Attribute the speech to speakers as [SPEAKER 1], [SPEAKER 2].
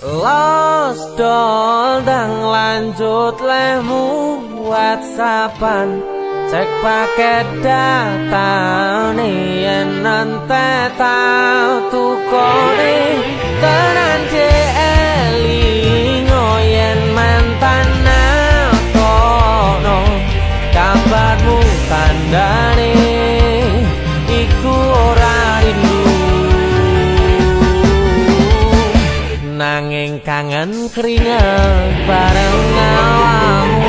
[SPEAKER 1] Los dol dang lanjut lehmu whatsappan, cek paket data yen entek tak tukone. Tenan elingo yen mantan kono kabarmu, tandane iku ora rindu, nanging kangen keringet bareng awakmu.